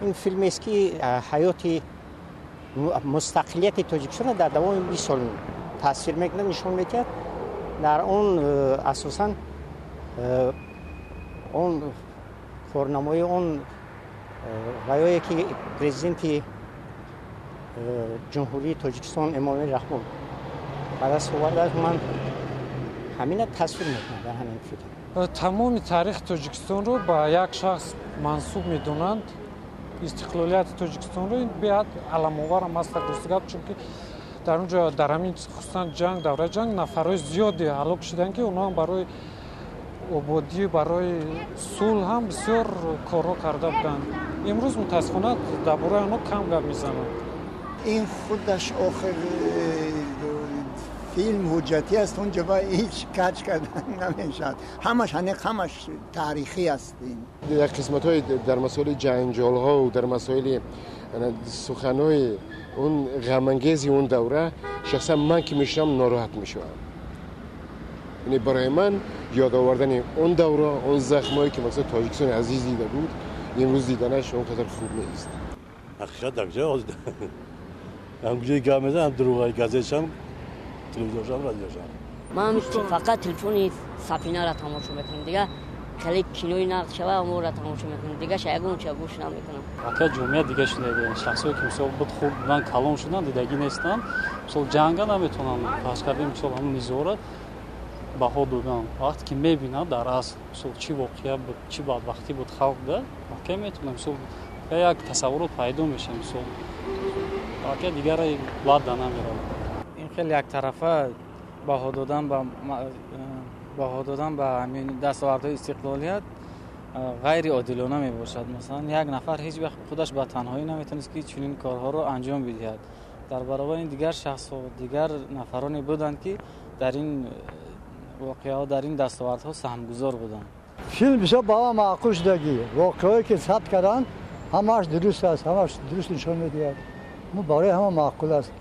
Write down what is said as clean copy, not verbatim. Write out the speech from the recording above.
Ин филмест, ки ҳаёти мустақилияти Тоҷикистонро дар давоми 20 сол тасвир мекунад, нишон медиҳад. Дар он асосан он корнамои он ваёе, ки Президенти Ҷумҳурии Тоҷикистон Эмомалӣ Раҳмон ба даст овардааст, ман ҳамина тасвир мекунам дар ҳамин филм. Тамоми таърихи Тоҷикистонро ба як шахс мансуб медонанд, истиқлолияти Тоҷикистонро. Ин беҳад аламоварам аст, рости гап, чунки дар он ҷо, дар ҳамин, хусусан ҷанг, давраи ҷанг, нафарҳои зиёде ҳалок шуданд, ки онҳо ҳам барои ободӣ, барои сулҳ ҳам бисёр корҳо карда буданд. Имрӯз, мутаассифона, дар бораи онҳо кам гап мезананд. Ин худаш охир филм ҳуҷҷатӣ аст, онҷо ба ҳеҷ каҷ кардан намешавад. Ҳамаш ҳанеқ, ҳамаш таърихӣ аст ин. Дар қисматҳои, дар масоили ҷанҷолҳо, дар масоили суханҳои он ғамангези он давра, шахсан ман ки мешунавам, нороҳат мешавам. Яъне барои ман ёд овардани он давра, он захмҳое, ки масалан Тоҷикистони азиз дида буд, имрӯз диданаш он қадар хуб нест. Ҳақиқат дар куҷо? Ҳам куҷои гап мезанам, ҳам дурӯғ. Газетшам, телевизоршам, радиошам. Ман фақат телефони Сафинаро тамошо мекунам, дига хеле кинои нақд шава, онро тамошо мекунам, дигаша ягон ча гӯш намекунам. Ака, ҷомеа дига шудаги. Шахсое, ки мисол буд, хуб будан, калон шудан, дидагӣ нестанд, мисол ҷанга наметавонанд, фарз кардем, мисол ҳамун низоро баҳо додан. Вақте ки мебинад дар асл, мисол, чӣ воқеа буд, чӣ бадбахтӣ буд халқ да, ака, метавонад, мисол, як тасаввурот пайдо мешавад, мисол, ака, дигара бад да намеравад. Ин хеле яктарафа баҳо додан ба ҳамин дастовардҳои истиқлолият ғайриодилона мебошад. Масалан, як нафар ҳеҷ вақт худаш ба танҳоӣ наметавонист, ки чунин корҳоро анҷом бидиҳад. Дар баробари ин дигар шахсҳо, дигар нафароне буданд, ки дар ин воқеаҳо, дар ин дастовардҳо саҳмгузор буданд. Филм бисёр ба ман маъқул шудагӣ. Воқеаҳое, ки сабт карданд, ҳамааш дуруст аст, ҳамааш дуруст нишон медиҳад. Барои ҳама маъқул аст.